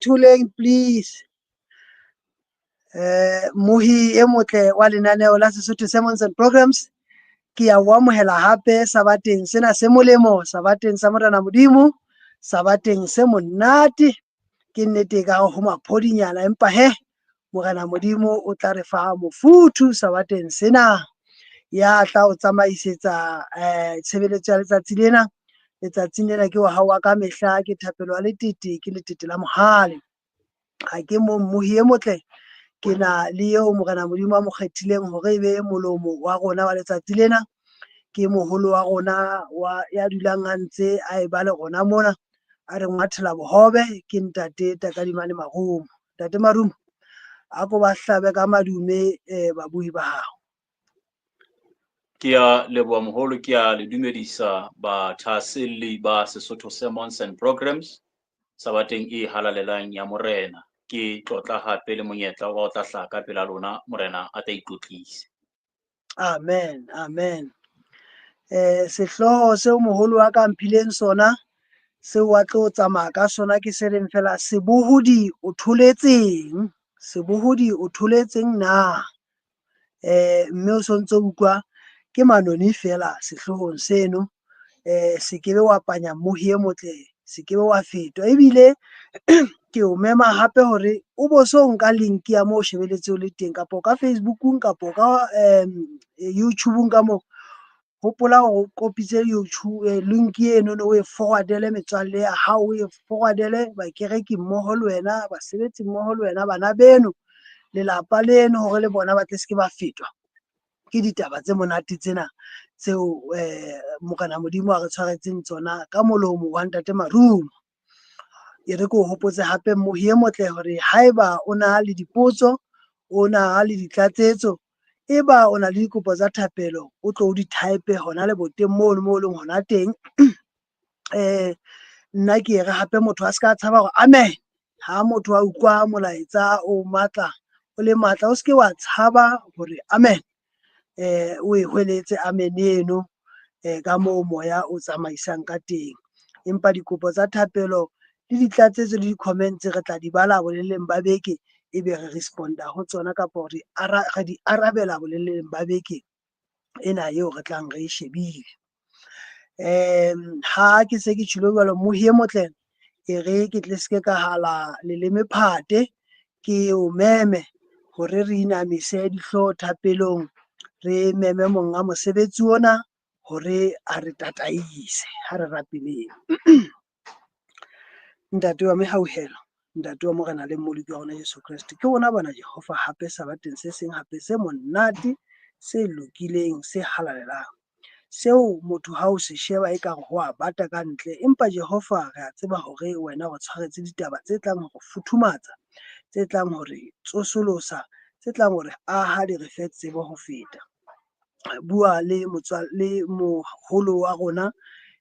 Tholeng please. Mohi e motle wa lenaneo la Sesotho Sermons and Programs, ke ya o amohela hape sabateng sena se molemo, sabateng sa Morena Modimo, sabateng se monate. Ke nnete ka ho maphodinyana, empa he Morena Modimo o tla re fa mofuthu sabateng sena. Ya tla o tsamaisetsa tshebeletso ya letsatsi lena. Letsatsing lena ke wa hao wa ka mehla, ke Thapelo wa Letete, ke Letete la Mohale. Ha ke mo mmohi e motle, ke na le eo Morena Modimo a mo kgethileng hore e be molomo wa rona wa letsatsi lena. Ke moholo wa rona wa ya dulang a ntse a e ba le rona mona, a re ngwathela bohobe, ke Ntate Takadimane Marumo. Ntate Marumo, a ko ba hlabe ka madume babuhi ba hao. Ke a leboha moholo, ke a le dumedisa bathahaselli ba Sesotho Sermons and Programs sabateng e halalelang ya Morena. Ke tlotla hape le monyetla wa ho tla hlaha ka pela lona, Morena a tla itlotlise. Amen, amen. Sehlooho seo moholo wa ka mphileng sona, seo wa tlo tsamaya ka sona, ke se reng fela sebohodi o tholetseng, sebohodi o tholetseng na? Mme o sontso utlwa ke manoni fela sehloohong seno. Se ke be wa panya mmohi e motle, se ke be wa fetwa. Ebile ke o mema hape hore o bo so nka link ya moo o shebeletse o le teng, kapa ka Facebookung, kapa ka YouTubeng ka moo. Hopola hore o kopitse YouTube link eno, o e forwardele metswalle ya hao, o e forwardele bakereki mmoho le wena, basebetsi mmoho le wena, bana beno, lelapa leno, hore le bona ba tle se ke ba fetwa ke ditaba tse monate tsena tseo Morena Modimo a re tshwaretseng tsona ka molomo wa Ntate Marumo. E re ke o hopotse hape mmohi e motle hore haeba o na le dipotso, o na le ditlatsetso, eba o na le dikopo tsa thapelo, o tlo o di type hona leboteng mono mo leng hona teng. Nna ke re hape motho a se ka tshaba hore amen. Ha motho a utlwa molaetsa o matla, o le matla, o se ke wa tshaba hore amen. O e hweletse amen eno ka moo moya o tsamaisang ka teng. Empa dikopo tsa thapelo le ditlatsetso le di-comments re tla di bala boleleng ba beke, ebe re responda ho tsona, kapa re di arabela boleleng ba beke ena eo re tlang re e shebile. Ha ke se ke tjhilo jwalo, mmohi e motle, e re ke tle se ke ka hala leleme phate, ke o meme hore re inamise dihlooho thapelong, re meme monga mosebetsi ona hore a re tataise. Ha re rapeleng. Ntate wa mehauhelo, Ntate wa Morena le Mmoloki wa rona Jesu Kreste, ke rona bana Jehova hape sabateng se seng hape se monate, se lokileng, se halalelang, seo motho ha o se sheba ekare ho a bata ka ntle. Empa Jehova, re a tseba hore wena o tshwaretse ditaba tse tlang hore futhumatsa, tse tlang hore tsosolosa, tse tlang hore aha, di re fe tsebo ho feta. Bua le le moholo wa rona,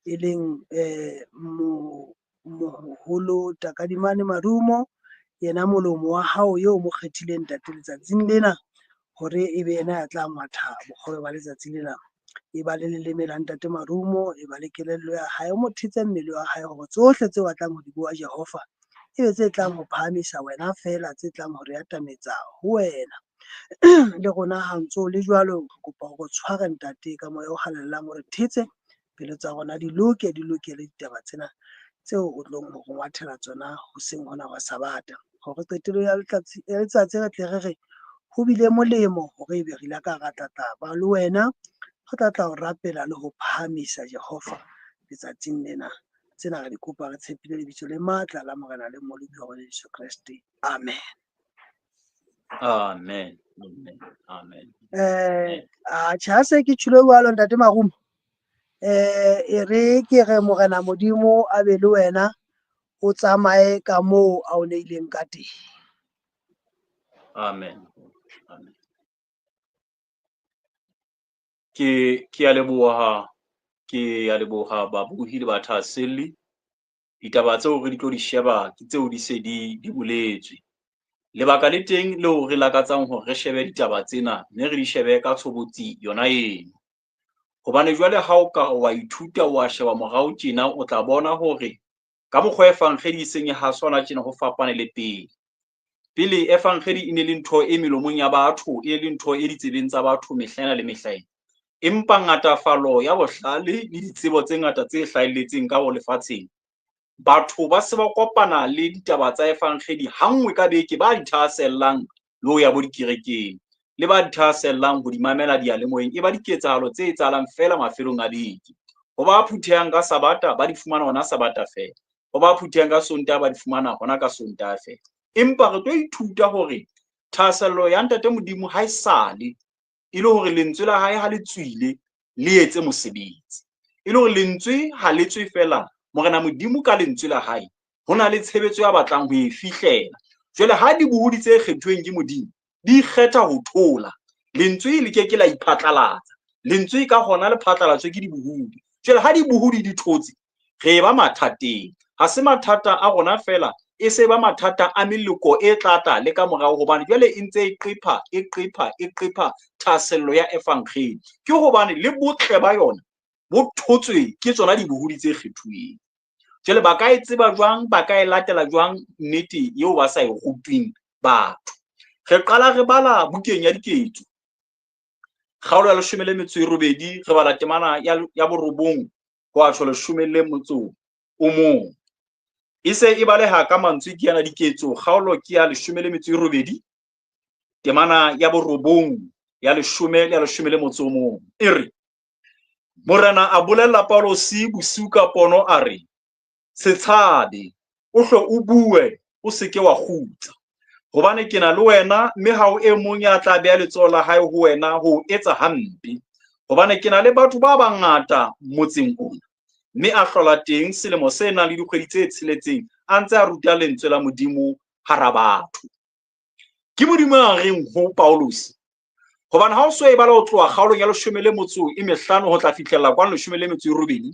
e leng moholo Takadimane Marumo, yena molomo wa hao eo mo kgethileng, Ntate, letsatsing lena hore e be yena ya tla ngwatha bohobe ba letsatsi lena. E ba le leleme la Ntate Marumo, e ba le kelello ya hae, o mo thetse mmele wa hae hore tsohle tseo a tlang ho di bua, Jehova, e be tse tlang ho phahamisa wena feela, tse tlang ho re atametsa ho wena. Le rona ha ntso le jwalo, re kopa hore o tshware, Ntate, ka moya o halalelang, o re thetse pelo tsa rona di loke, di lokele ditaba tsena tseo o tlong ho re ngwathela tsona hoseng hona hwa sabata, hore qetellong ya letsatsi re tle re re ho bile molemo hore ebe re ile ka ra tla ba le wena, re tla tla o rapela le ho phahamisa Jehova letsatsing lena. Tsena re di kopa re tshepile lebitso le matla la Morena le Mmoloki wa rona Jesu Kreste. Amen. Amen. Amen. Amen. Atjhe, ha se ke tjhilo jwalo, Ntate Marumo, e re ke re Morena Modimo a be le wena, o tsamaye ka moo a o neileng ka teng. Amen. Amen. Ke a leboha, ke a leboha babohi le bathahaselli. Ditaba tseo re di tlo di sheba ke tseo di se di boletswe. Lebaka le teng leo re lakatsang hore re shebe ditaba tsena, mme re di shebe ka tshobotsi yona eno. Hobane jwale ha o ka wa ithuta, wa sheba morao tjena, o tla bona hore Ka mokgwa evangedi e seng e haswa hona tjena ho fapane le pele. Pele evangedi e ne le ntho e melomong ya batho, e le ntho e ditsebeng tsa batho mehla ena le mehla ena. Empa ngatafalo ya bohlale le ditsebo tse ngata tse hlahelletseng ka ho lefatsheng, batho ba se ba kopana le ditaba tsa evangedi hanngwe ka beke, ba di thahasellang le ho ya bo dikerekeng, le ba di thahasellang ho di mamela diyalemoyeng, e ba diketsahalo tse etsahalang feela mafelong a beke. Ho ba phuthehang ka Sabata ba di fumana hona Sabata feela, ho ba phuthehang ka Sontaha ba di fumana hona ka Sontaha feela. Empa re tlo ithuta hore thahasello ya Ntate Modimo ha esale e le hore lentswe la hae ha le tswile le etse mosebetsi, e le hore lentswe ha le tswe feela, Morena Modimo ka lentswe la hae ho na le tshebetso ya batlang ho e fihlela. Jwale ha dibohodi tse kgethuweng ke Modimo di kgetha ho thola, lentswe le ke ke la iphatlalatsa, lentswe ka hona le phatlalatswe ke dibohodi. Jwale ha dibohodi di thotse, re ba mathateng. Ha se mathata a rona feela, e se ba mathata a meloko e tla tla le ka morao, hobane jwale e ntse e qepha, e qepha, e qepha thahasello ya evangeli. Ke hobane le botle ba yona bo thotswe ke tsona dibohodi tse kgethuweng. Jwale ba ka e tseba jwang, ba ka e latela jwang nnete eo ba sa e rutweng batho? Re qala re bala bukeng ya Diketso, kgaolo ya 18, re bala temana ya 9 ho ya 11. E se e baleha ka mantswe ke yana Diketso, kgaolo ke ya 18, temana ya 9 ya 10 le ya 11. E re, Morena a bolella Paulosi bosiu ka pono a re, se tshabe, o hle o bue, o se ke wa kgutsa, hobane ke na le wena, mme ha ho e mong ya tla beha letsoho la hae ho wena ho o etsa hampe, hobane ke na le batho ba bangata motseng ona. Mme a hlola teng selemo se nang le dikgwedi tse 6, a ntse a ruta lentswe la Modimo hara batho. Ke Modimo a reng ho Paulosi, hobane ha o so e bala ho tloha kgaolong ya 15 ho tla fihlella kwano 18,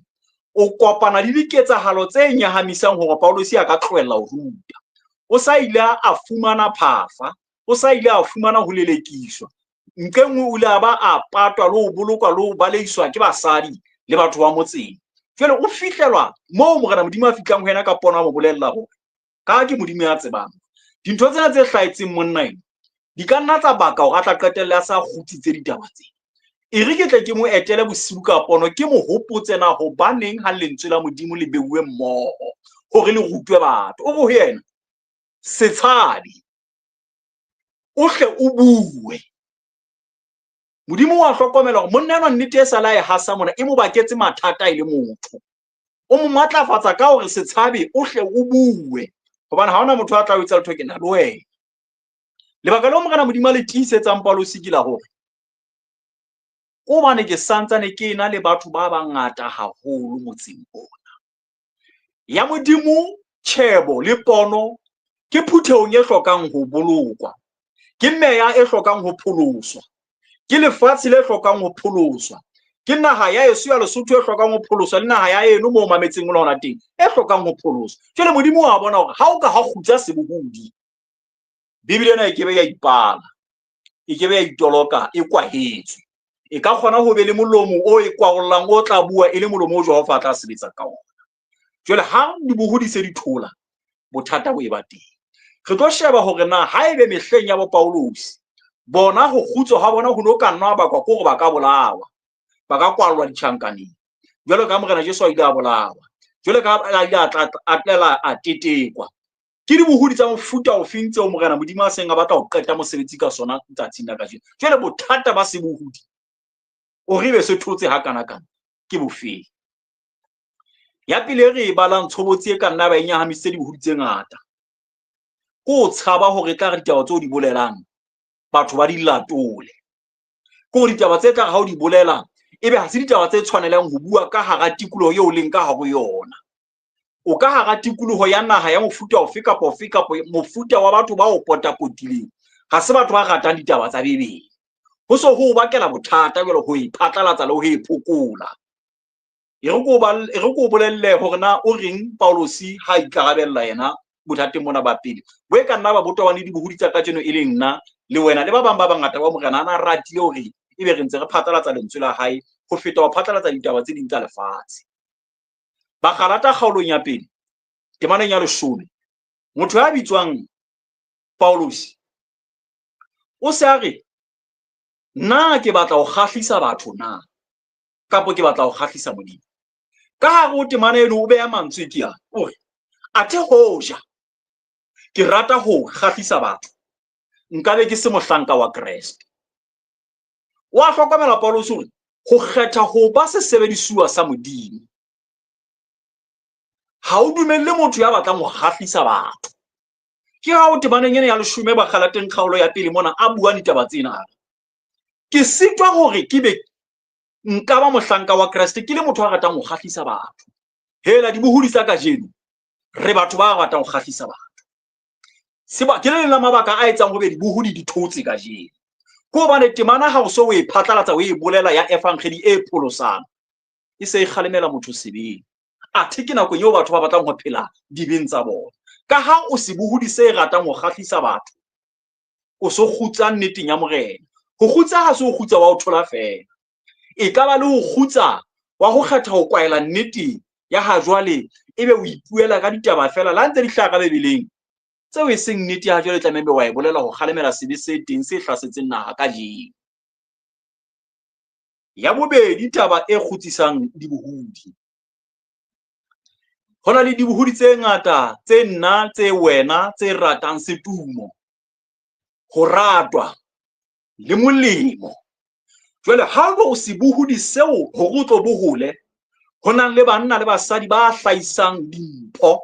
o kopana le diketsahalo tse nyahamisang hore Paulosi a ka tlohella ho ruta. O sa ile a fumana phafa, o sa ile a fumana ho lelekiswa. Nqe nngwe o ile a ba a patwa le ho bolokwa le ho baleiswa ke basadi le batho ba motseng. Jwale o fihlelwa moo Morena Modimo a fihlang ho yena ka pono a mo bolella hore ka ke Modimo ya tsebang dintho tsena tse hlahetseng monna ena di ka nna tsa baka hore a tla qetelle a sa kgutsitse ditaba tsena. E re ke tle ke mo etele bosiu ka pono, ke mo hopotse na hobaneng ha lentswe la Modimo le beuwe mmoho hore le rutwe batho. O re ho yena, se tshabe, o hle o bue. Modimo wa hlokomela hore monna enwa nnete e sala e hasa mona e mo baketse mathata e le motho. O mo matlafatsa ka hore se tshabe, o hle o bue, hobane ha hona motho a tla o etsa letho, ke na le wena. Lebaka leo Morena Modimo a le tiisetsang Paulosi ke la hore hobane ke santsane ke ena le batho ba bangata haholo motseng ona. Ya Modimo tjhebo le pono ke phuthehong e hlokang ho bolokwa, ke meya e hlokang ho pholoswa, ke lefatshe le hlokang ho pholoswa, ke naha ya heso ya Lesotho e hlokang ho pholoswa, le naha ya eno moo mametseng o le hona teng e hlokang ho pholoswa. Jwale Modimo wa bona hore ha o ka ha kgutsa sebohodi, Bibele ena e kebe ya ipala, e kebe ya itoloka, e kwahetswe. E ka kgona ho be le molomo o e kwarollang o tla bua e le molomo o Jehova a tla sebetsa ka ona. Jwale ha dibohodi se di thola, bothata bo e ba teng. Re tlo sheba hore na haebe mehleng ya bo Paulosi bona ho kgutswa ha bona ho no ka nna bakwa ke hore ba ka bolawa, ba ka kwallwa ditjhankaneng, jwalo ka Morena Jesu a ile a bolawa, jwalo ka a ile a tla a tlela a tetekwa. Ke dibohodi tsa mofuta ofeng tseo Morena Modimo a seng a batla ho qeta mosebetsi ka sona tsatsing la kajeno? Jwale bothata ba sebohodi o re be se thotse hakana-kana ke bofeng? Ya pele re e balang tshobotsi e ka nna ba e nyahamisitse dibohodi tse ngata, ke ho tshaba hore e tla re ditaba tseo di bolelang batho ba di latole. Ke hore ditaba tse tla re ha o di bolela ebe ha se ditaba tse tshwanelang ho bua ka hara tikoloho eo o leng ka hare ho yona. O ka hara tikoloho ya naha ya mofuta ofe kapa ofe kapa mofuta wa batho ba o potapotileng, ha se batho ba ratang ditaba tsa Bibele. Ho so ho o bakela bothata jwale ho e phatlalatsa le ho e phokola. E re ko bolelle hore na o reng Paulosi ha ikarabella yena bothateng mona ba pele. Bo e ka nna ba botobane le dibohodi tsa kajeno e leng nna le wena le ba bang ba bangata ba Morena a na ratile hore ebe re ntse re phatlalatsa lentswe la hae ho feta ho phatlalatsa ditaba tse ding tsa lefatshe. Bagalata kgaolong ya pele, Temaneng ya 10, motho ya bitswang Paulus o se a re, nna ke batla ho kgahlisa batho na, kapa ke batla ho kgahlisa Modimo? Ka hare ho temana eno o beha mantswe ke a, o re, athe hoja ke rata ho kgahlisa batho, nkabe ke se mohlanka wa Kreste. Wa hlokomela Paulus hore ho kgetha ho ba sesebedisuwa sa Modimo ha o dumelle motho ya batlang ho kgahlisa batho. Ke ha o temaneng ena ya 10 ba Galateng kgaolo ya pele mona a bua ditaba tsena. Ke sitwa hore ke be nka ba mohlanka wa Kreste ke le motho a ratang ho kgahlisa batho. Hela dibohodi tsa kajeno, re batho ba ratang ho kgahlisa batho. Seba ke le leng la mabaka a etsang hore dibohodi di thotse kajeno. Ke hobane temana ha o so o e phatlalatsa o e bolela ya evangeli e pholosang, e se e kgalemela motho sebeng. Athe ke nako eo batho ba batlang ho phela dibeng tsa bona. Ka ha o sebohodi se ratang ho kgahlisa batho, o so kgutsa nneteng ya Morena. Ho kgutsa ha se ho kgutsa wa ho thola feela. E ka ba le ho kgutsa wa ho kgetha ho kwaela nnete ya ha jwale, ebe o ipuela ka ditaba feela la ntse di hlaha ka Bibeleng, tseo e seng nnete ya ha jwale tlamehile wa e bolela ho kgalemela sebe se teng se hlasetseng naha kajeno. Ya bobedi, taba e kgutsisang dibohodi. Ho na le dibohodi tse ngata tse nna tse wena tse ratang setumo, ho ratwa le molemo. Jwale ha o sebohodi seo hore o tlo bohole, ho nang le banna le basadi ba hlahisang dimpho,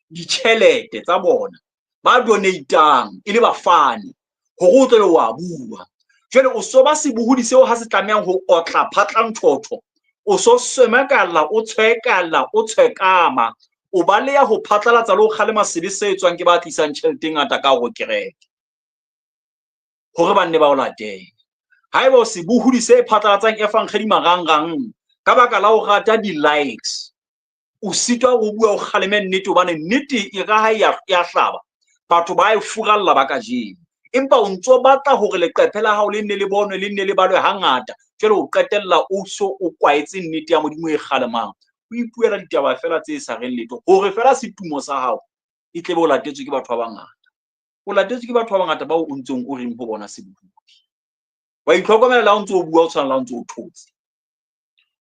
ditjhelete tsa bona, ba donatang e le bafani hore o tlo be wa bua. Jwale o so ba sebohodi seo ha se tlamehang ho otla phatlanthotho, o so swemekalla, o tshwekalla, o tshwekama, o baleha ho phatlalatsa le ho kgalema sebe se etswang ke ba tlisang tjhelete e ngata ka hore kereke, hore ba nne ba o latele. Haeba o sebohodi se phatlalatsang evangeli marangrang ka baka la ho rata di-likes, o sitwa ho bua o kgaleme nnete, hobane nnete e ka ha ya hlaba, batho ba e furalla ba kajeno. Empa o ntso batla hore leqephe la hao le nne le bonwe, le nne le balwe hangata, jwale o qetella o so o kwaetse nnete ya Modimo e kgalemang. O ipuela ditaba feela tse sa reng letho, hore feela setumo sa hao e tle be o latetswe ke batho ba bangata. O latetswe ke batho ba bangata bao o ntseng o reng ho bona sebohodi. Wa itlhokomela la o ntso o bua, o tshwana la o ntso o thotse.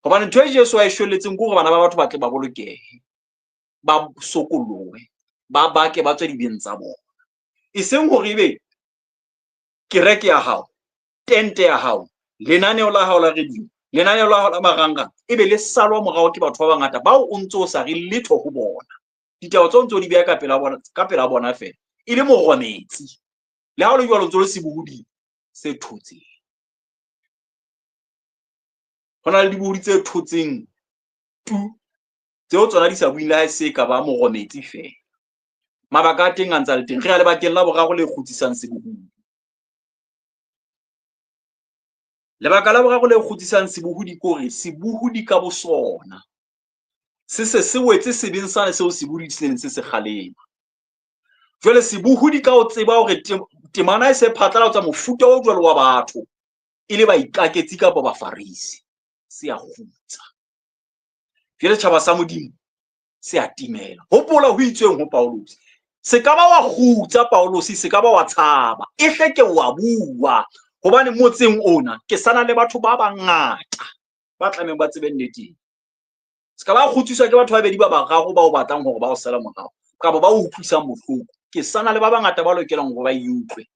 Hobane ntho e Jesu a e shwelletseng ke hore bana ba batho ba tle ba bolokehe, ba sokolohe, ba bake, ba tswe dibeng tsa bona. E seng hore ebe kereke ya hao, tente ya hao, lenaneo la hao la radio, lenaneo la hao la marangrang, ebe le salwa morao ke batho ba bangata bao o ntso o sa re letho ho bona. Ditaba tseo ntso di beha ka pela bona, ka pela bona feela, e le morometsi. Le ha o le jwalo ntso le sebohodi se thotseng. Ho na le dibohodi tse thotseng tu, tseo tsona di sa bueng le ha e se ka ba morometsi feela. Mabaka a teng a ntse a le teng. Re ya lebakeng la boraro le kgutsisang sebohodi. Lebaka la boraro le kgutsisang sebohodi ke hore sebohodi ka bosona se se se wetse sebeng sane seo sebohodi se neng se se kgalema. Jwale sebohodi ka ho tseba hore temana e se phatlalatsa mofuta o jwalo wa batho e le baikaketsi kapa bafarisi, se a kgutsa. Jwale tjhaba sa Modimo se a timela. Hopola ho itsweng ho Paulus. Se ka ba wa kgutsa Paulus, se ka ba wa tshaba. E hle ke wa bua, hobane motseng ona ke sana le batho ba bangata ba tlamehang ba tsebe nnete. Se ka ba kgutsiswa ke batho ba babedi ba bararo ba o batlang hore ba o sala morao, kapa ba o utlwisang bohloko. Ke sana le ba bangata ba lokelang hore ba e utlwe,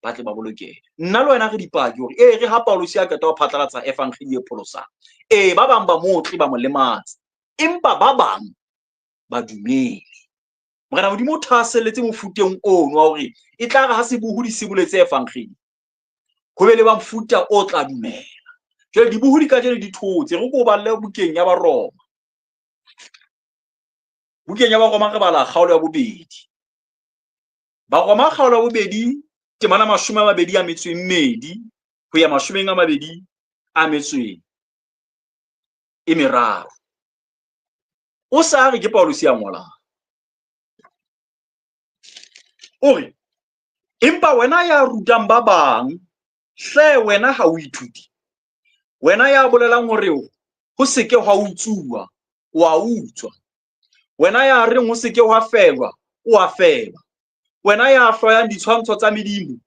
ba tle ba bolokehe. Nna le wena re dipaki hore e re ha Paulus a qeta ho phatlalatsa evangeli e pholosang, ee, ba bang ba motle ba mo lematsa, empa ba bang ba dumele. Morena Modimo o thahaselletse mofuteng ono wa hore e tla re ha sebohodi se boletse evangeli, ho be le ba mofuta o tla dumela. Jwale dibohodi kajeno di thotse. Re ko balle bukeng ya Baroma. Bukeng ya Baroma re bala kgaolo ya bobedi. Baroma kgaolo ya bobedi, temana 22 ho ya 23. O sa re ke Paulus ya ngolang. O re, empa wena ya rutang ba bang, hle wena ha o ithute. Wena ya bolelang hore ho se ke hwa utsuwa, wa utswa. Wena ya reng ho se ke hwa febwa, o a feba. Wena ya hloyang ditshwantsho tsa medimo,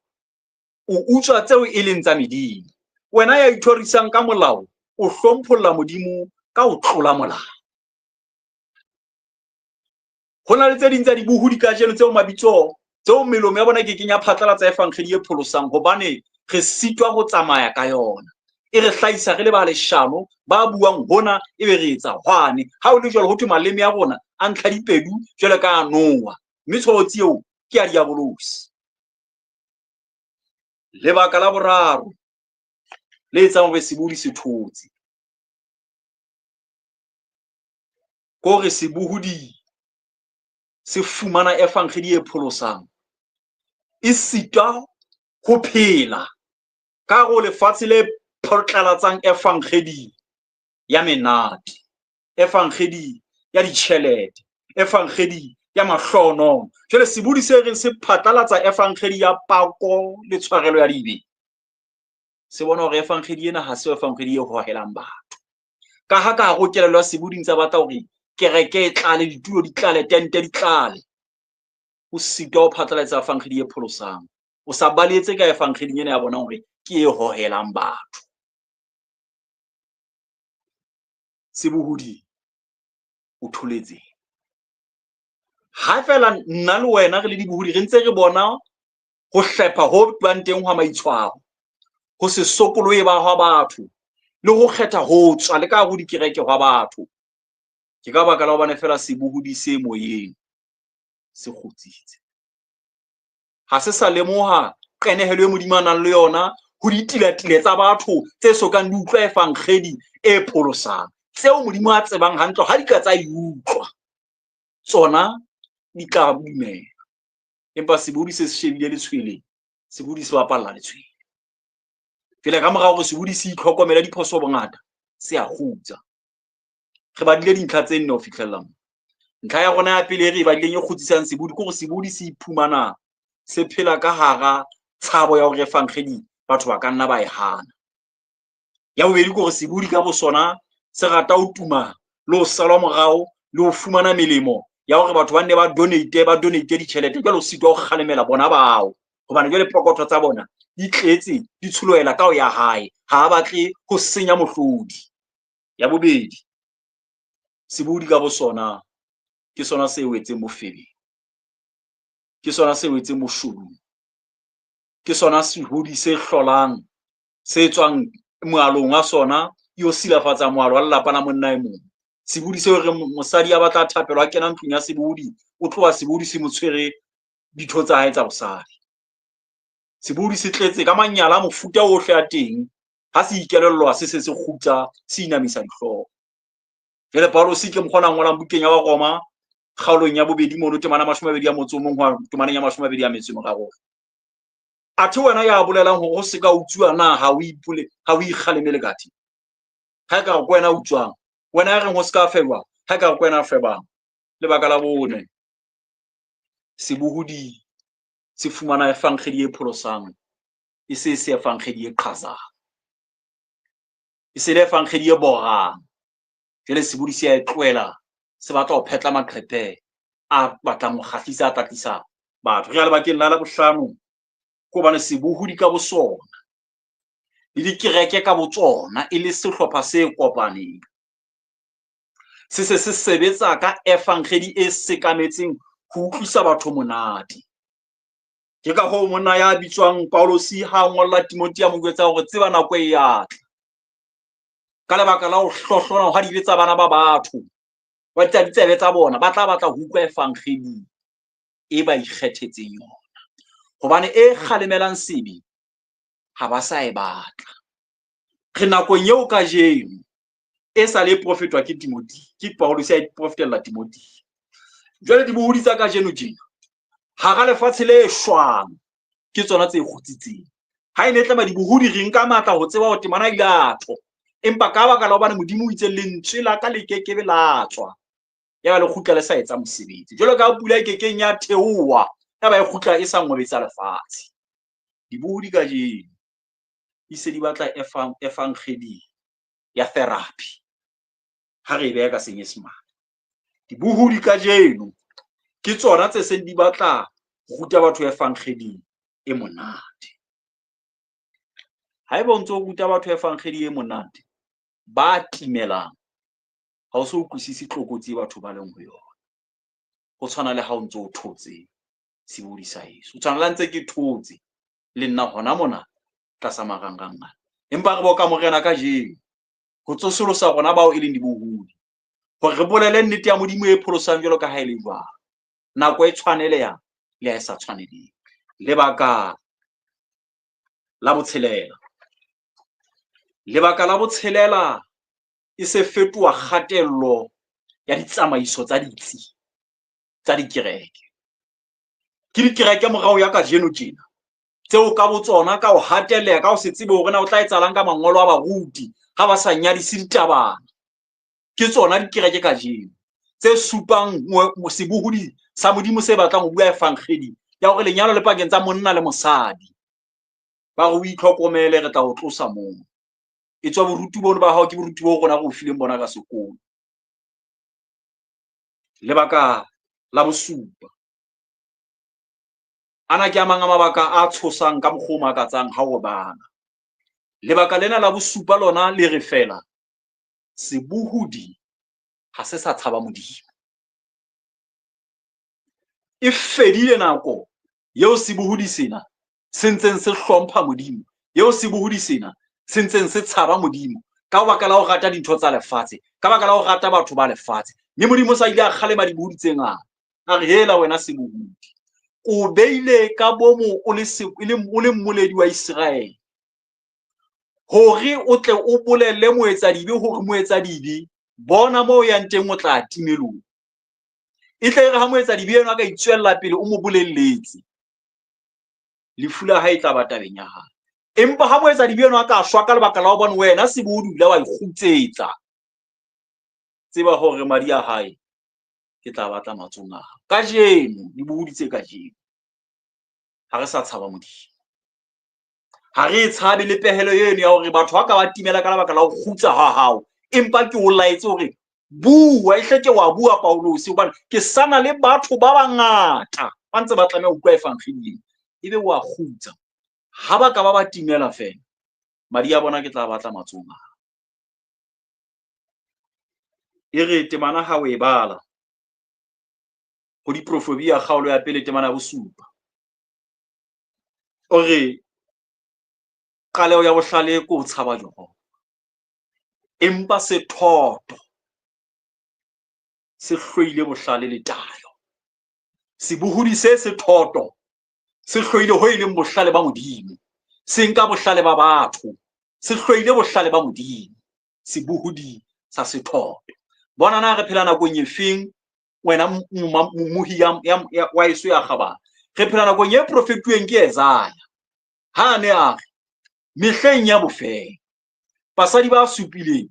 o utswa tseo e leng tsa medimo. Wena ya ithorisang ka molao, o hlompholla Modimo ka ho tlola molao. Ho na le tse ding tsa dibohodi kajeno tseo mabitso, tseo melomo ya bona e ke keng ya phatlalatsa efankgedi e pholosang, hobane re sitwa ho tsamaya ka yona. E re hlahisa re le ba leshano, ba buang hona ebe re etsa hwane. Ha ho le jwalo, ho thwe maleme a rona a ntlha dipedu jwalo ka a noa, mme tshobotsi eo ke ya diabolosi. Lebaka la boraro le etsang hore sebohodi se thotse ke hore sebohodi se fumana efankgedi e pholosang, e sitwa ho phela ka hare ho lefatshe le phatlalatsang efankgedi ya menate, efankgedi ya ditjhelete, efankgedi ya mahlohonolo. Jwale sebohodi se reng se phatlalatsa efankgedi ya pako le tshwarelo ya dibe, se bona hore efankgedi ena ha se efankgedi e hohelang batho. Ka ha ka hare ho kelello ya sebohodi ntse a batla hore kereke e tlale, ditulo di tlale, tente di tlale, o sitwa ho phatlalatsa efankgedi e pholosang. O sa baletse ka efankgeding ena ya bona hore ke e hohelang batho. Sebohodi o tholetse. Ha feela nna le wena re le dibohodi re ntse re bona ho hlepha ho bang teng hwa maitshwaro, ho se sokolohe ba hwa batho, le ho kgetha ho tswa le ka hare ho dikereke hwa batho. Ke ka baka la hobane feela sebohodi se moyeng se kgutsitse. Ha se sa lemoha qenehelo e Modimo a nang le yona ho ditilatile tsa batho tse sokang di utlwa efankgedi e pholosang, tseo Modimo a tsebang hantle ha di ka tsa e utlwa, tsona di tla dumela. Empa sebohodi se se shebile letshwele, sebohodi se bapalla letshwele. Jwale ka mora hore sebohodi se itlhokomele diphoso bongata, se a kgutsa. Re badile dintlha tse nne ho fihlella mo. Ntlha ya rona ya pele e re e badileng e kgutsisang sebohodi ke hore sebohodi se iphumana se phela ka hara tshabo ya hore efankgedi batho ba ka nna ba e hana. Ya bobedi ke hore sebohodi ka bosona se rata ho tuma le ho salwa morao le ho fumana melemo ya hore batho ba nne ba donate, ba donate ditjhelete, jwale o sitwa ho kgalemela bona bao, hobane jwale pokotho tsa bona di tletse, di tsholohela ka ho ya hae, ha a batle ho senya mohlodi. Ya bobedi, sebohodi ka bosona ke sona se wetseng bofebeng, ke sona se wetseng boshodung, ke sona sebohodi se hlolang, se tswang moalong wa sona, yo silafatsa moalo wa lelapa la monna e mong. Sebohodi seo re mosadi a batla thapelo, a kena ntlong ya sebohodi, o tloha sebohodi se mo tshwere ditho tsa hae tsa bosadi. Sebohodi se tletse ka manyala a mofuta ohle a teng, ha se ikelellwa se se se kgutsa, se inamisa dihlooho. Jwale Paulus ke mokgwa o ngolang bukeng ya Baroma, kgaolong ya bobedi mono temana 21 ho ya temaneng ya 23. Athe wena ya bolelang hore ho se ka utsuwa na ha o ipole, ha o ikgalemele ka the? Ha e ka re ke wena utswang, wena ya reng ho se ka febwa, ha e ka re ke wena febang. Lebaka la bone, sebohodi se fumana efankgedi e pholosang, e se se efankgedi e qhazang, e se le efankgedi e borang. Jwale sebohodi se a e tlohela, se batla ho phetla maqephe a batlang ho kgahlisa, a tla tlisa batho. Re ya lebakeng la bohlano, ke hobane sebohodi ka bosona le dikereke ka botsona e le sehlopha se kopaneng, se se se sebetsa ka efankgedi e sekametseng ho utlwisa batho monate. Ke ka hoo monna ya bitswang Paulus ha a ngolla Timothea mo jwetsa hore tseba nako e ya tla, ka lebaka la ho hlohlona hwa dibe tsa bana ba batho, ba tsa ditsebe tsa bona, ba tla batla ho utlwa efankgedi e ba ikgethetseng yona, hobane e kgalemelang sebe ha ba sa e batla. Re nakong eo kajeno e sa le profetwa ke Timothea, ke Paulus a e profetella Timothea. Jwale dibohodi tsa kajeno tjena hara lefatshe le shwang ke tsona tse kgutsitseng. Ha e ne tlama dibohodi re nka matla ho tseba hore temana ile a tho, empa ka baka la hobane Modimo o itse lentswe la ka le kekebe la tswa, ya ba le kgutla le sa etsa mosebetsi. Jwalo ka pula e kekeng ya theoha, ya ba e kgutla e sa ngobetsa lefatshe. Dibohodi kajeno di se di batla efankgedi ya therapy, ha re e beha ka Senyesemane. Dibohodi kajeno ke tsona tse seng di batla ho ruta batho evangedi e monate. Haeba o ntso ruta batho evangedi e monate, ba timelang, ha o so utlwisise tlokotsi e batho ba leng ho yona. Ho tshwana le ha o ntso o thotse sebohodi sa heso. O tshwana le ha ntse ke thotse le nna hona mona tlasa marangrang ana. Empa re boka Morena kajeno ho tsosolosa rona bao e leng dibohodi, hore re bolele nnete ya Modimo e pholosang jwalo ka ha e le jwalo. Nako e tshwaneleha le ha e sa tshwaneleng. Lebaka la botshelela. Lebaka la botshelela e se fetoha kgatello ya ditsamaiso tsa ditsi tsa dikereke. Ke dikereke morao ya kajeno tjena tseo ka botsona ka ho hatelleha, ka ho se tsebe hore na o tla etsahalang ka mangolo a baruti ha ba sa nyadise ditabana. Ke tsona dikereke kajeno tse supang sebohodi sa Modimo se batlang ho bua evangeli ya hore lenyalo le pakeng tsa monna le mosadi. Ba re o itlhokomele, re tla o tlosa moo. E tswa boruti bono ba hao ke boruti bo rona re o fileng bona ka sekolo. Lebaka la bosupa. Ana ke a mang a mabaka a tshosang ka mokgwa o makatsang ha o bala. Lebaka lena la bosupa lona le re fela, sebohodi ha se sa tshaba Modimo. E fedile nako eo sebohodi sena se ntseng se hlompha Modimo, eo sebohodi sena se ntseng se tshaba Modimo ka baka la ho rata dintho tsa lefatshe, ka baka la ho rata batho ba lefatshe. Mme Modimo sa ile a kgalema dibohodi tse ngata. A re, hela wena sebohodi, o beile ka bomo o le o le mmoledi wa Iseraele hore o tle o bolelle moetsadibe hore moetsadibe bona moo o yang teng o tla timelong. E tle e re ha moetsadibe enwa a ka itswella pele o mo bolelletse, lefu la hae e tla ba tabeng ya hae. Empa ha moetsadibe enwa a ka shwa ka lebaka la hobane wena sebohodi o ile wa ikgutsetsa, tseba hore madi a hae ke tla batla matsohong a hao. Kajeno, dibohodi tse kajeno, ha re sa tshaba Modimo. Ha re e tshabe le pehelo eno ya hore batho ba ka ba timela ka lebaka la ho kgutsa ha hao. Empa ke o laetse hore bua, e hleke wa bua Paulose, hobane ke sana le batho ba bangata ba ntse ba tlameha ho utlwa evangeli. Ebe wa kgutsa. Ha ba ka ba ba timela feela, madi a bona ke tla batla matsohong a hao. E re temana ha o e bala ho diprofobia kgaolo ya pele temana ya bosupa, o re qaleho ya bohlale ke ho tshaba Jehova, empa sethoto se hloile bohlale le tayo. Sebohodi se sethoto se hloile ho e leng bohlale ba Modimo, se nka bohlale ba batho, se hloile bohlale ba Modimo. Sebohodi sa sethoto. Bona na re phela nakong e feng, wena mmohi wa eso ya kgabane? Re phela nakong e profetuweng ke Isaiah ha a ne a re mehleng ya bofelo basadi ba supileng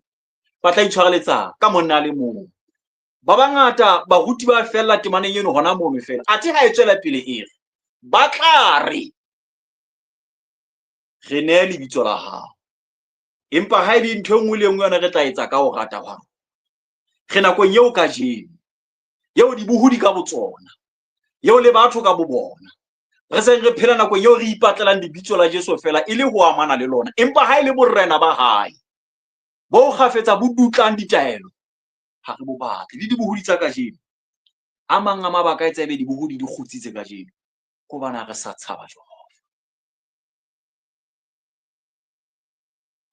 ba tla itshwareletsa ka monna a le mong. Ba bangata baruti ba fella temaneng eno hona mono fela. Athe ha e tswela pele e re ba tla re re nehe lebitso la hao, empa ha e le ntho e nngwe le e nngwe yona re tla etsa ka ho rata hwa rona. Re nakong eo kajeno, eo dibohodi ka botsona, eo le batho ka bo bona, re seng re phela nakong eo re ipatlelang lebitso la Jesu fela e le ho amana le lona, empa ha e le borena ba hae bo kgafetsa bo dutlang ditaelo, ha re bo batle. Le dibohodi tsa kajeno, a mang a mabaka a etsa ebe dibohodi di kgutsitse kajeno, ke hobane ha re sa tshaba Jehova.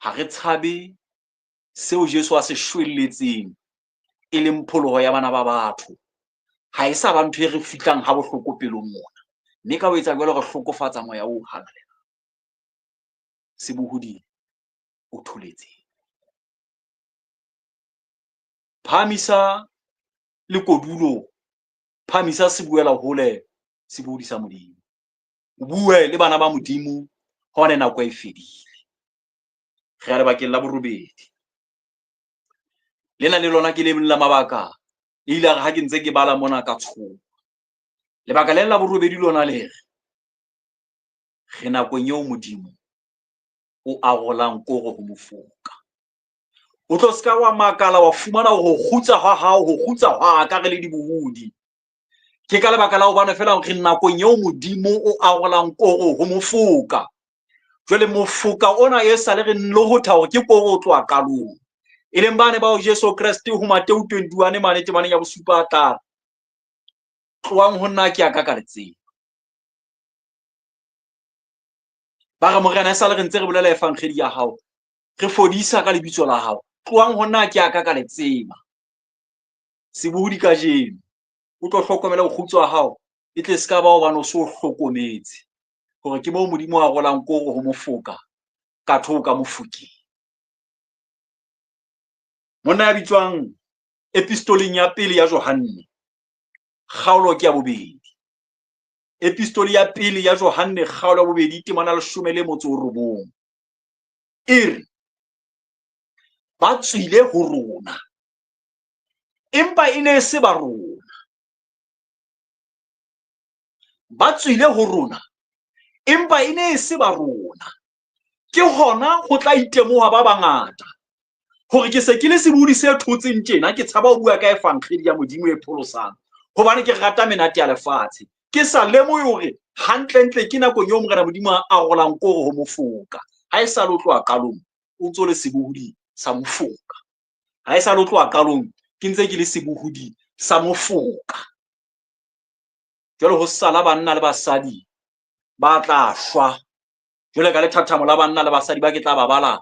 Ha re tshabe seo Jesu a se shwelletseng e leng pholoho ya bana ba batho. Ha e sa ba ntho e re fihlang ha bohloko pelong mona, mme ka ho etsa jwalo re hlokofatsa moya o halalelang. Sebohodi o tholetse. Phahamisa lekodulo, phahamisa sebuela hole, sebohodi sa Modimo. O bue le bana ba Modimo hobane nako e fedile. Re ya lebakeng la borobedi. Lena le lona ke le leng la mabaka. E ile ha ke ntse ke bala mona ka tshoha. Lebaka le la borobedi lona le re, re nakong eo Modimo o arolang koro ho mofoka. O tlo se ka wa makala wa fumana hore ho kgutsa hwa hao, ho kgutsa hwa ka re le dibohodi. Ke ka lebaka la hobane feela re nakong eo Modimo o arolang koro ho mofoka. Jwale mofoka ona e sale re nlohotha hore ke koro o tloha qalong. E leng bane bao Jesu Kreste ho Mateu 21 mane temaneng ya bosupa a tla tlohang ho nna ke ya ka ka le tseba. Ba re Morena e sale re ntse re bolela evangeli ya hao, re fodisa ka lebitso la hao. Tlohang ho nna ke ya ka ka le tseba. Sebohodi kajeno o tlo hlokomela bokgutso wa hao, e tle se ka ba hobane o so hlokometse hore ke moo Modimo a rolang koro ho mofoka ka thoko ka mofokeng. Monna ya bitswang epistoleng ya pele ya Johanne, kgaolo ke ya bobedi. Epistoli ya pele ya Johanne, kgaolo ya bobedi, temana 19. E re, ba tswile ho rona, empa e ne e se ba rona. Ba tswile ho rona, empa e ne e se ba rona. Ke hona ho tla itemoha ba bangata hore ke se ke le sebohodi se thotseng tjena, ke tshaba ho bua ka evangeli ya Modimo e pholosang, hobane ke rata menate ya lefatshe. Ke sa lemohe hore hantlentle ke nakong eo Morena Modimo a arolang koro ho mofoka. Ha e sa le ho tloha qalong, o ntso le sebohodi sa mofoka. Ha e sa le ho tloha qalong, ke ntse ke le sebohodi sa mofoka. Jwale ho sala banna le basadi ba tla shwa. Jwale ka lethathamo la banna le basadi ba ke tla ba bala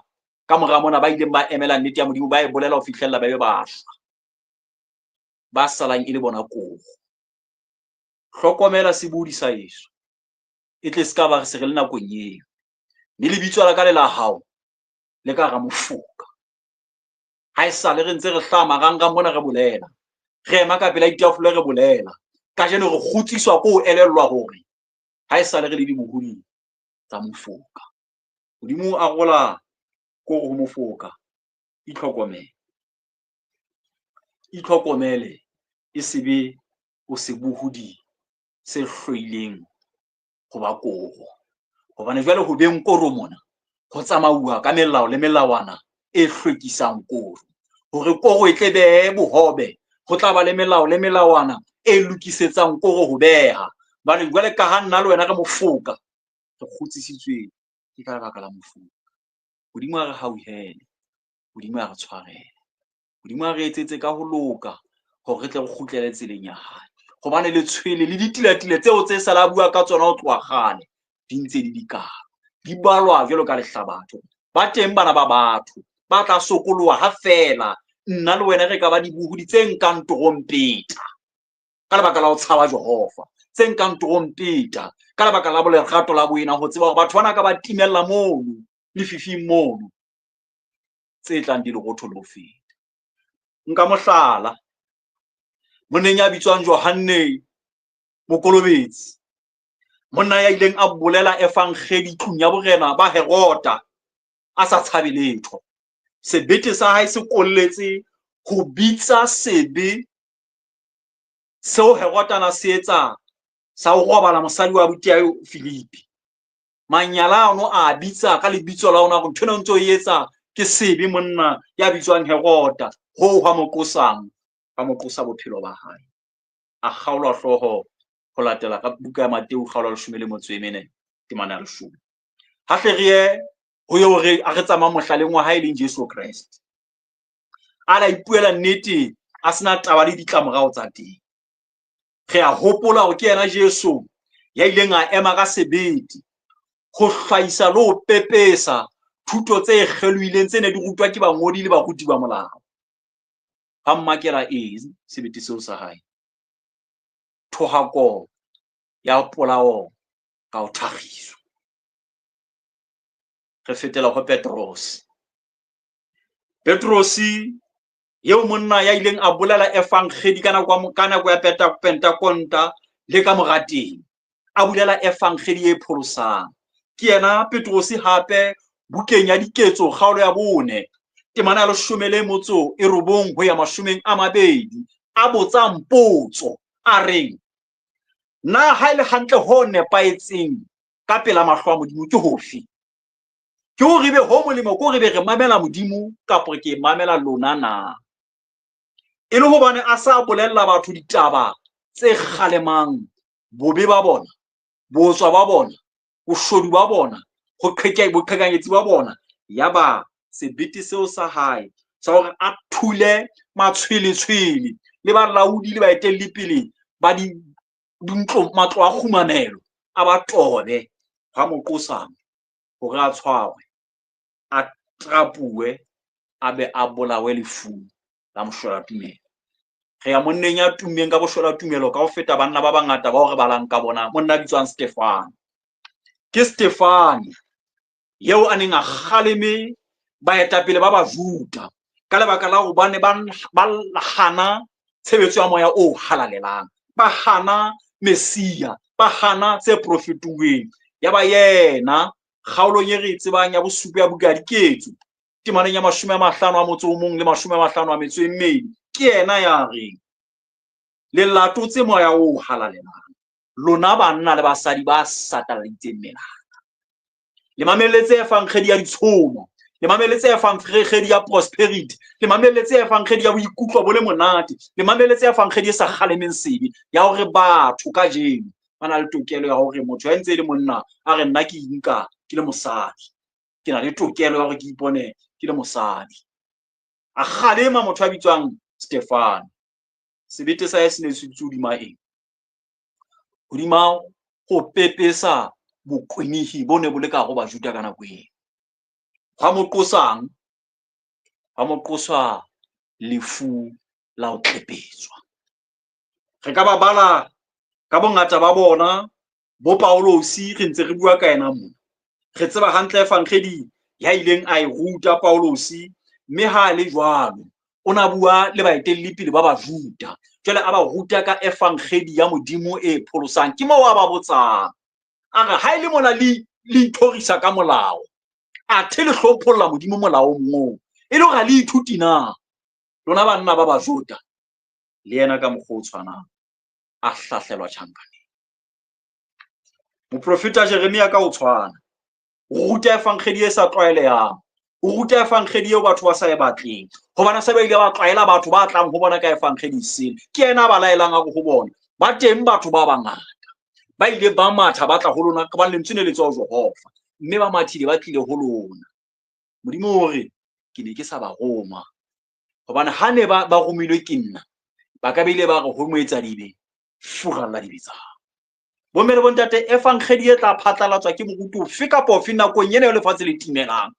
ka mora mona ba ileng ba emela nnete ya Modimo, ba e bolela ho fihlella ba be ba shwa. Ba salang e le bona koro. Hlokomela sebohodi sa heso, e tle se ka ba re se re le nakong eo. Mme lebitso la ka le la hao le ka hara mofoka. Ha e sale re ntse re hlaha marangrang mona re bolela, re ema ka pela ditafole re bolela. Kajeno re kgutsiswa ke ho elellwa hore ha e sale re le dibohodi tsa mofoka. Modimo a rola koro ho mofoka. Itlhokomele, itlhokomele, e se be o sebohodi se hloileng ho ba koro. Hobane jwale ho beng koro mona ho tsamauwa ka melao le melawana e hlwekisang koro. Hore koro e tle behe bohobe, ho tla ba le melao le melawana e lokisetsang koro ho beha. Hobane jwale ka ha nna le wena re mofoka, re kgutsisitswe ke ka lebaka la mofoka. Modimo a re hauhele, Modimo a re tshwarele, Modimo a re etsetse ka ho loka hore re tle re kgutlele tseleng ya hae. Hobane letshwele le ditilatile tseo tse sala bua ka tsona ho tloha kgale di ntse di dikalo, di balwa jwalo ka lehlabatho. Ba teng bana ba batho ba tla sokoloha ha feela nna le wena re ka ba dibohodi tse nkang trompeta ka lebaka la ho tshaba Jehova, tse nkang trompeta ka lebaka la lerato la boena, ho tseba hore batho bana ka ba timella mono lefifing mono, tse tlang di lerotho le ho feta. Nka mohlala monneng ya bitswang Johanne Mokolobetsi, monna ya ileng a bolela evangeli tlung ya borena ba Herota a sa tshabe letho. Sebete sa hae se kolletse ho bitsa sebe seo Herota na se etsa sa ho robala mosadi wa abuti ya Filipi. Manyala ano a bitsa ka lebitso la ona hore ntho ena o ntso e etsa ke sebe, monna ya bitswang Herota. Hoo hwa mo qosang, ba mo qosa bophelo ba hae. A kgaolwa hlooho ho latela ka buka ya Mateu kgaolo ya 14, temana ya 10. Ha hle re ye ho eo re a re tsamayang mohlaleng wa hae e leng Jesu Kreste. A la ipuela nnete a sena taba le ditlamorao tsa teng. Re a hopola hore ke yena Jesu ya ileng a ema ka sebete ho hlahisa le ho pepesa thuto tse kgelohileng tse ne di rutwa ke bangodi le baruti ba molao. Ba mmakela eng sebete seo sa hae? Thohako ya polao ka ho thakgiswa. Re fetela ho Petrose. Petrose eo monna ya ileng a bolela evangeli ka nako ya Pentakonta le ka mora teng, a bolela evangeli e pholosang. Ke yena Petrose hape bukeng ya Diketso kgaolo ya 4 temana ya 19 ho ya 20, a botsang potso a reng, na ha e le hantle ho nepahetseng ka pela mahlo a Modimo ke hofe? Ke hore ebe ho molemo ke hore ebe re mamela Modimo kapa ke mamela lona na? E le hobane a sa bolella batho ditaba tse kgalemang bobe ba bona, botswa ba bona, boshodu ba bona, ho boqhekanyetsi ba bona. Yaba sebete seo sa hae sa hore a thule matshweletshwele le balaodi le baetelli pele ba dintlo matlo a kgumamelo a ba tobe, hwa mo qosang hore a tshwarwe, a trapuwe, a be a bolawe lefung la moshwelatumelo. Re ya monneng ya tummeng ka boshwelatumelo ka ho feta banna ba bangata bao re balang ka bona, monna a bitswang Stefane. Ke Stefane eo a neng a kgaleme baetapele ba Bajuda ka lebaka la hobane ba hana tshebetso ya moya o halalelang, ba hana Messia, ba hana tse profetuweng. Ya ba yena kgaolong e re e tsebang ya bosupa ya buka ya Diketso, temaneng ya 51 le 52, ke yena ya reng le latotse moya o halalelang, lona banna le basadi ba sataladitseng melala, le mamelletse efankgedi ya ditshomo, le mamelletse efankgedi ya prosperity, le mamelletse efankgedi ya boikutlo bo le monate, le mamelletse efankgedi e sa kgalemeng sebe, ya hore batho kajeno ba na le tokelo ya hore motho ya ntse e le monna a re nna ke inka ke le mosadi, ke na le tokelo ya hore ke ipone ke le mosadi. A kgalema motho a bitswang Stefane. Sebete sa hae se ne se dutse hodima eng? Hodima ho pepesa bokwenehi bo ne bo le ka ho Bajuda ka nako eo. Hwa mo qosang? Hwa mo qosa lefu la ho tlepetswa. Re ka ba bala ka bongata ba bona, bo Paulosi re ntse re bua ka yena mona. Re tseba hantle efankgedi ya ileng a e ruta Paulosi, mme ha a le jwalo o na bua le baetelli pele ba Bajuda. Jwale a ba ruta ka efankgedi ya Modimo e pholosang. Ke moo a ba botsang, a re ha e le mona le ithorisa ka molao, athe le hlompholla Modimo molaong oo, e le hore ha le ithuti na lona banna ba Bajuda? Le yena ka mokgwa o tshwanang a hlahlelwa tjhankaneng. Moprofeta Jeremia ka ho tshwana o ruta efankgedi e sa tlwaelehang, o ruta efankgedi eo batho ba sa e batleng, hobane se ba ile ba tlwaela batho ba tlang ho bona ka efankgedi e sele. Ke yena a ba laelang a re ho bona, ba teng batho ba bangata ba ile ba matha ba tla ho lona, hobane lentswe ne le tswa ho Jehova, mme ba mathile ba tlile ho lona. Modimo o re, ke ne ke sa ba roma, hobane ha ne ba romilwe ke nna, ba ka be ile ba re ho moetsadibe, furalla dibe tsa hao. Bomme le bontate, efankgedi e tla phatlalatswa ke moruti ofe kapa ofe nakong ena eo lefatshe le timelang,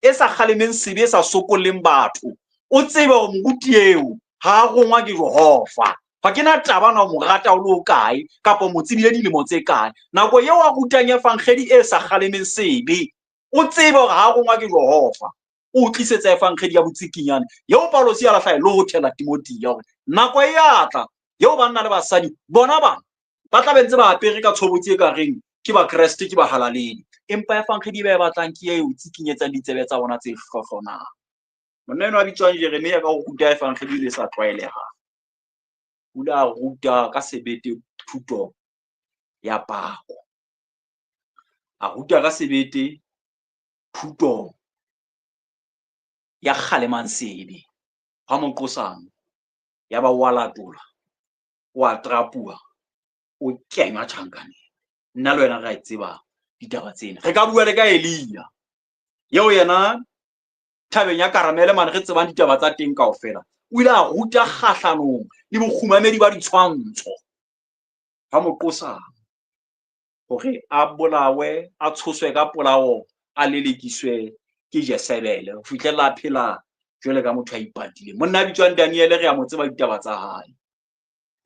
e sa kgalemeng sebe, e sa sokolleng batho, o tsebe hore moruti eo ha a rongwa ke Jehova. Ha ke na taba na o mo rata o le o kae kapa o mo tsebile dilemo tse kae. Nako eo a rutang efankgedi e sa kgalemeng sebe, o tsebe hore ha a rongwa ke Jehova, o tlisetsa efankgedi ya botsikinyane eo Paulosi a lahla e lohothela Timothea hore nako e a tla eo banna le basadi bona bana ba tla be ntse ba apere ka tshobotsi e ka reng ke Bakreste, ke bahalaledi, empa efankgedi e ba e batlang ke eo tsikinyetsang ditsebe tsa bona tse hlohlonang. Monna enwa a bitswang Jeremia ka ho ruta efankgedi le sa tlwaelehang, o ile a ruta ka sebete thuto ya pako, a ruta ka sebete thuto ya kgalemang sebe. Ha mo qosang, ya ba wa latola, wa trapuwa, o kenywa tjhankaneng. Nna le wena re a e tseba ditaba tsena. Re ka bua le ka Elia, eo yena thabeng ya Karamele mane re tsebang ditaba tsa teng kaofela. O ile a ruta kgahlanong le bokgumamedi ba ditshwantsho. Ha mo qosang hore a bolawe, a tshoswe ka polao, a lelekiswe ke Jezebele ho fihlella a phela jwale ka motho a ipatileng. Monna a bitswang Daniele re a mo tseba ditaba tsa hae.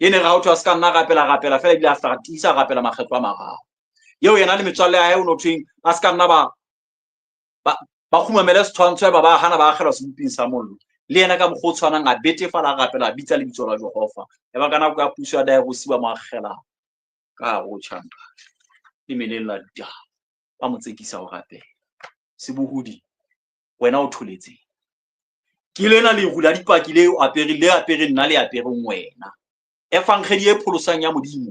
E ne re ha ho thwe a se ka nna rapela, rapela fela, ebile a hla tiisa rapela makgetlo a mararo. Eo yena le metswalle ya hae o no thweng ba se ka nna ba kgumamele setshwantsho, ba ba hana, ba akgelwa seboping sa mollo. Le yena ka mokgwa o tshwanang a betefala, a rapela, a bitsa lebitso la Jehova. Ya ba ka nako ya puso ya Darius ba mo akgela ka hare ho tjhankana le meleng la ditaba, ba mo tsekisa ho rapela. Sebohodi, wena o tholetseng? Ke lena leru la dipaki le apere, le apere nna, le apereng wena. Efankgedi e pholosang ya Modimo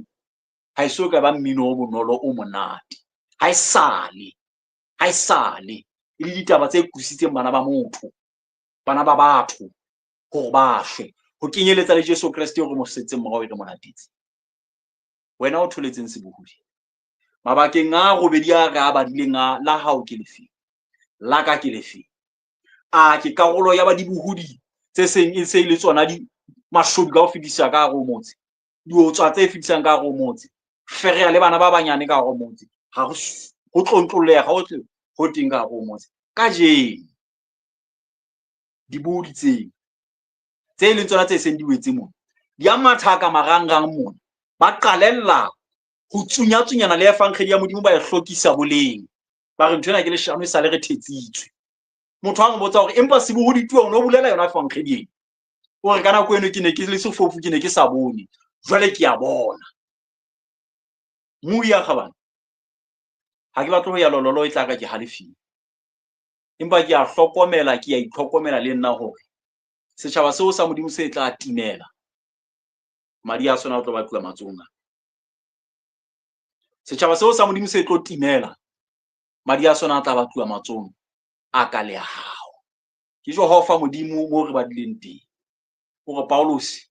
ha e so ka ba mmino o bonolo o monate. Ha e sale, ha e sale. E le ditaba tse qositseng bana ba motho, bana ba batho, hore ba shwe. Ho kenyeletsa le Jesu Kreste eo re mo setseng morao e re mo latetse. Wena o tholetseng sebohodi? Mabakeng a robedi a re a badileng a, la hao ke lefe? La ka ke lefe? A ke karolo ya ba dibohodi tse seng e se e le tsona di mashodu ka ho fetisa ka hare ho motse, diotswa tse fetisang ka hare ho motse, fereya le bana ba banyane ka hare ho motse, ha ho tlontlolleha hohle ho teng ka hare ho motse. Kajeno dibohodi tseo tse leng tsona tse seng di wetse mona, di a mathaka marangrang mona, ba qalella ho tsunyatsunyana le efankgedi ya Modimo, ba e hlokisa boleng, ba re ntho ena ke leshano, e sale re thetsitswe. Motho a mo botsa hore empa sebohodi tuwa o no bolela yona efankgedi ena, o re ka nako eno ke ne ke le sefofu, ke ne ke sa bone, jwale ke a bona. Mmui ya kgabane, ha ke batle ho ya lololo e tla ka ke halefile, empa ke a hlokomela, ke a itlhokomela le nna hore setjhaba seo sa Modimo se tla timela, madi a sona a tlo batluwa matsohong a. Setjhaba seo sa Modimo se tlo timela, madi a sona a tla batluwa matsohong a ka le a hao. Ke Jehova Modimo mo re badileng teng. O re Paulus,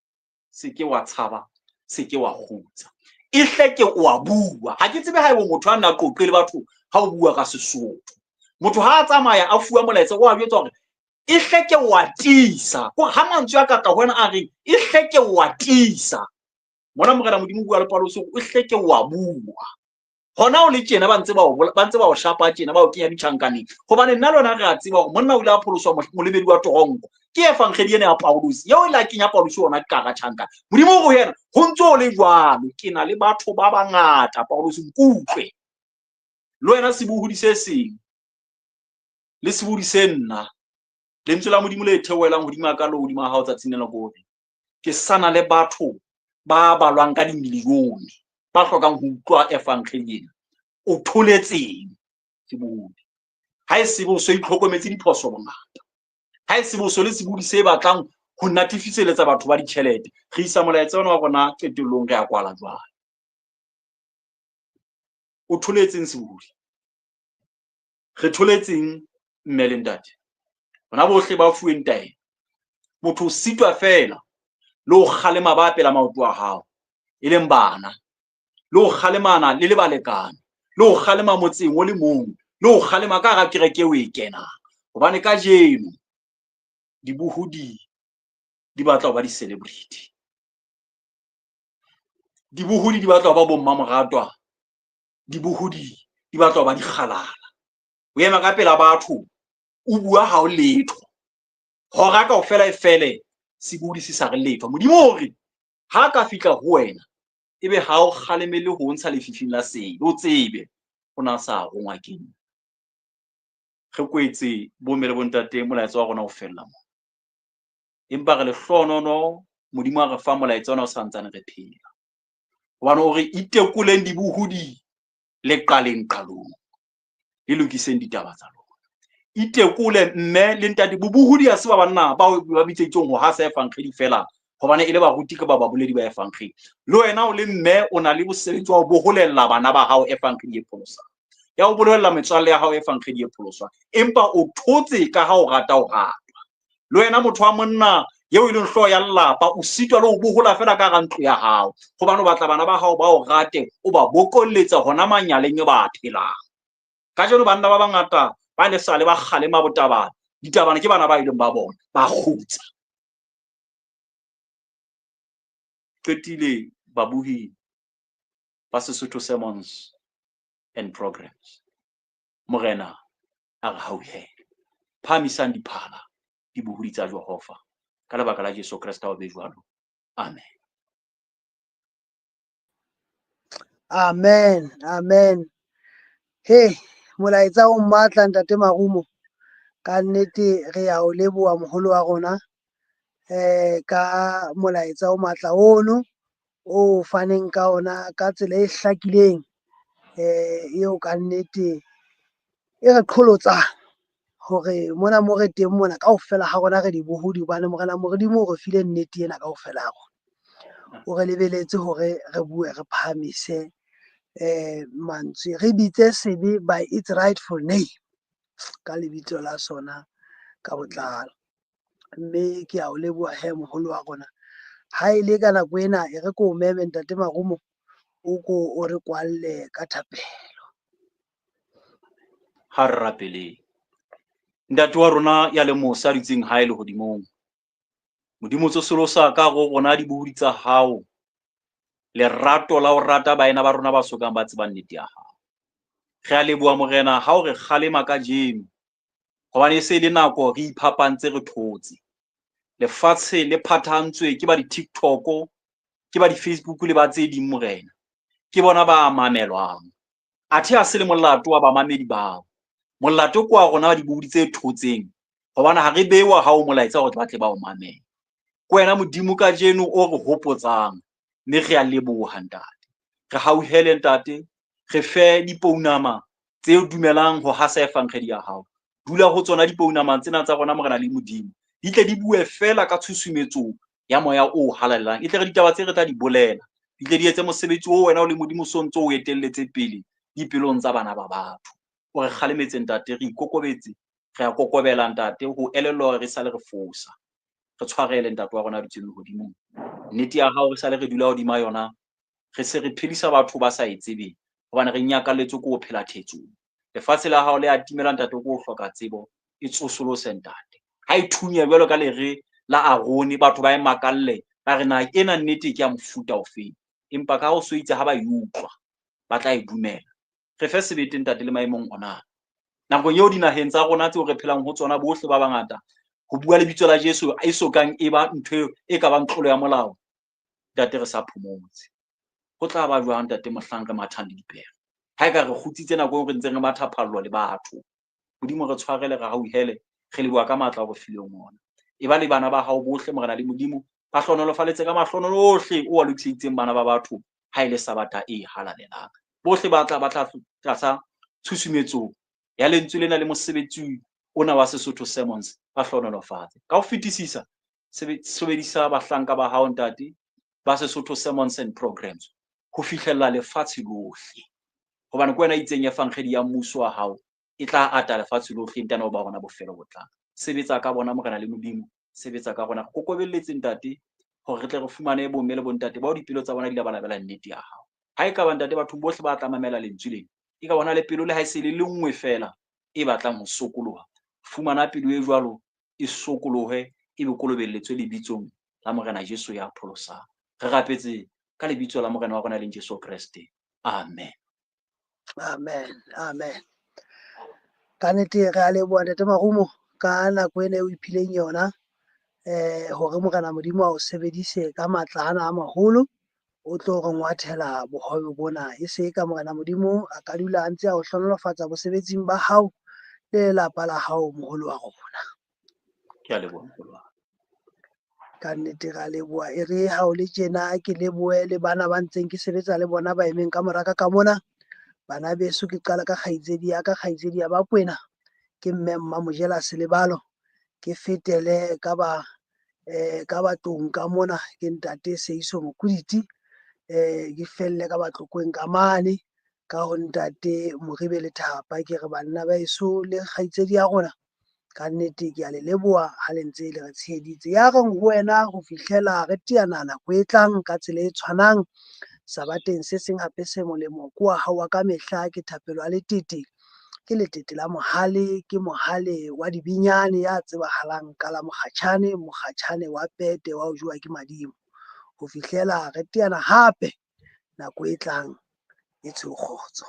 se ke wa tshaba, se ke wa kgutsa. E hle ke o a bua. Ha ke tsebe haeba motho a nna qoqe le batho ha o bua ka Sesotho. Motho ha a tsamaya a fuwa molaetsa o a jwetsa hore e hle ke o a tiisa. Ko ha mantswe a ka tla ho wena a reng e hle ke o a tiisa. Mona Morena Modimo o bua le Paulus o hle ke o a bua. Hona o le tjena ba ntse ba o ba ntse ba o shapa tjena, ba o kenya ditjhankaneng. Hobane nna le wena re a tseba hore monna o ile a pholoswa molebedi wa toronko. Ke efankgedi ena ya Paulus, eo e la kenya Paulus ona ka hara tjhankana. Modimo o re ho yena, ho ntse ho le jwalo, ke na le batho ba bangata, Paulus nkutlwe. Le wena sebohodi se seng, le sebohodi se nna, lentswe la Modimo le theohelang hodima ka le hodima hao tsatsing lena ke hore ke sana le batho ba balwang ka dimilione ba hlokang ho utlwa efankgedi ena. O tholetseng sebohodi? Ha e sebe o so itlhokometse diphoso bongata, ha e sebe o so le sebohodi se batlang ho natefiseletsa batho ba ditjhelete. Re isa molaetsa ona wa rona qetellong, re a kwala jwale. O tholetseng sebohodi? Re tholetseng mme le ntate? Rona bohle ba fuweng taelo. Motho o sitwa feela le ho kgalema ba pela maoto a hao, e leng bana, le ho kgalemana le le balekane, le ho kgalema motseng o le mong, le ho kgalema ka hara kereke eo e kenang. Hobane kajeno dibohodi di batla ho ba di-celebrity, dibohodi di batla ho ba bommamoratwa, dibohodi di batla ho ba dikgalala. O ema ka pela batho, o bua ha o letho, hora kaofela e fele, sebohodi se sa re letho. Modimo o re ha ka fihla ho wena, ebe ha o kgalemele ho ntsha lefifing la sebe, o tsebe o na sa rongwa ke nna. Re kwetse bomme le bontate, molaetsa wa rona o fella mo. Empa re lehlohonono, Modimo a re fa molaetsa ona o santsane re phela. Hobane o re itekoleng dibohodi le qaleng qalong, le lokiseng ditaba tsa lona. Itekole mme le ntate. Bobohodi ha se ba banna bao ba bitseditsweng ho hasa efankgedi feela, hobane e le baruti ka ba baboledi ba efankgedi. Le wena o le mme o na le mosebetsi wa ho boholella bana ba hao efankgedi e pholosang, ya ho bolella metswalle ya hao efankgedi e pholosang, empa o thotse ka ha o rata ho ratwa. Le wena motho wa monna eo e leng hlooho ya lelapa, o sitwa le ho bohola feela ka hara ntlo ya hao, hobane o batla bana ba hao ba o rate, o ba bokolletsa hona manyaleng e ba a phelang. Kajeno banna ba bangata ba ne sale ba kgalema botabane, ditabane ke bana ba ileng ba bona, ba kgutsa. Qetile babohi ba Sesotho Sermons and Programs. Morena a re hauhele. Phahamisang diphala, dibohodi tsa Jehova, ka lebaka la Jesu Kreste o be jwalo. Amen. Amen, amen. Hey, molaetsa o matla ntate Marumo. Ka nnete re ya o leboha moholo wa rona ka molaetsa o matla ono o faneng ka ona ka tsela e hlakileng, eo ka nnete e re qholotsang hore mona mo re teng mona kaofela ha rona re dibohodi, hobane Morena Modimo o re file nnete ena kaofela ha rona. O re lebeletse hore re bue, re phahamise mantswe, re bitse sebe by its rightful name. ka lebitso la sona ka botlalo. Mme ke a o leboha he moholo wa rona. Ha e le ka nako ena e re ko o meme ntate Marumo, o ko o re kwalle ka thapelo. Ha re rapeleng. Ntate wa rona ya le mosa dutseng hae lehodimong, Modimo tsosolosa ka hare ho rona dibohodi tsa hao, lerato la ho rata baena ba rona ba sokang ba tsebang nnete ya hao. Re a leboha Morena ha o re kgalema kajeno, hobane e se e le nako re iphapantse re thotse. Lefatshe le phathahantswe ke ba di-TikTok, ke ba di-Facebook le ba tse ding Morena. Ke bona ba mamelwang. Athe ha se le molato wa bamamedi bao. Molato ke wa rona wa dibohodi tse thotseng, hobane ha re bewa ha o molaetsa hore ba tle ba o mamele. Ke wena Modimo kajeno o re hopotsang, mme re a leboha ntate. Re hauhele ntate, re fe dipounama tse dumelang ho hasa evangedi ya hao. Dula ho tsona dipounama tsena tsa rona Morena le Modimo, di tle di bue fela ka tshusumetso ya moya o halalelang. E tle re ditaba tse re tla di bolela di tle di etse mosebetsi o wena o le Modimo so ntso o etelletse pele dipelong tsa bana ba batho. O re kgalemetse ntate, re ikokobetse, re a kokobela ntate ho elellwa hore re sale re fosa. Re tshwarele ntate wa rona dutseng lehodimong. Nnete ya hao re sale re dula hodima yona, re se re phedisa batho ba sa e tsebeng, hobane re nyakalletswe ke ho phela thetsong. Lefatshe la hao le a timela ntate, ke ho hloka tsebo. E tsosolose ntate. Ha e thunye jwalo ka lere la Arone, batho ba e makalle, ba re na ena nnete ke ya mofuta ofeng. Empa ka ho so itse ha ba e utlwa, ba tla e dumela. Re fe sebete ntate le maemong ona. Nakong eo dinaheng tsa rona tseo re phelang ho tsona bohle ba bangata, ho bua lebitso la Jesu e so kang e ba ntho e ka bang tlolo ya molao, ntate re sa phomotse. Ho tla ba jwang ntate mohlang re mathang le dipere? Ha e ka re kgutsitse nako eo re ntseng re matha phallo le batho. Modimo re tshwarele, re hauhele, re leboha ka matla o re fileng ona. E ba le bana ba hao bohle Morena le Modimo, ba hlohonolofaletse ka mahlohonolo ohle o a lokiseditseng bana ba batho ha e le Sabatha e halalelang. Bohle ba tla ba tla tlasa tshusumetso ya lentswe lena le mosebetsi ona wa Sesotho Sermons, ba hlohonolofatse. Ka ho fetisisa, sebedisa bahlanka ba hao ntate ba Sesotho Sermons and Programs ho fihlella lefatshe lohle, hobane ke wena itseng evangedi ya mmuso wa hao e tla ata lefatshe lohle, ntane ho ba rona bofelo bo tlang. Sebetsa ka bona Morena le Modimo, sebetsa ka rona. Re kokobelletse ntate hore re tle re fumane bomme le bontate bao dipelo tsa bona di labalabela nnete ya hao. Ha e ka ba ntate batho bohle ba tla mamela lentswe lena, e ka bona le pelo le ha e se le nngwe fela e batlang ho sokoloha, fumana pelo e jwalo e sokolohe, e be kolobelletswe lebitsong la Morena Jesu ya pholosang. Re rapetse ka lebitso la Morena wa rona leng Jesu Kreste. Amen. Amen. Amen. Ka nnete re a leboha ntate Marumo ka nako ena e o iphileng yona, hore Morena Modimo a o sebedise ka matla ana a maholo, o tlo re ngwathela bohobe bona. E se ka Morena Modimo a ka dula a ntse a o hlohonolofatsa bosebetsing ba hao le lelapa la hao moholo wa rona. Ke a leboha moholo wa. Ka nnete ra leboha. E re ha o le tjena ke lebohe le bana ba ntseng ke sebetsa le bona ba emeng ka moraka ka mona. Bana beso ke qala ka kgaitsedi ya ka, kgaitsedi ya Bakwena, ke mme Mmamojela Selebalo. Ke fetele ka ba ka batlong ka mona ke ntate Seiso Mokuditi, ke felle ka Batlokweng ka mane ka ho ntate Moribe Lethapa. Ke re banna ba eso le kgaitsedi ya rona, ka nnete ke a le leboha ha le ntse le re tsheheditse. Ya reng ho wena ho fihlela re teana nako e tlang ka tsela e tshwanang sabateng se seng hape se molemo, ke wa hao wa ka mehla, ke Thapelo ya Letete. Ke letete la mohale, ke mohale wa dibinyane ya tsebahalang ka la mokgatjhane, mokgatjhane wa pete wa ho jowa ke madimo. Ho fihlela re teana hape nako e tlang, e tsho kgotso.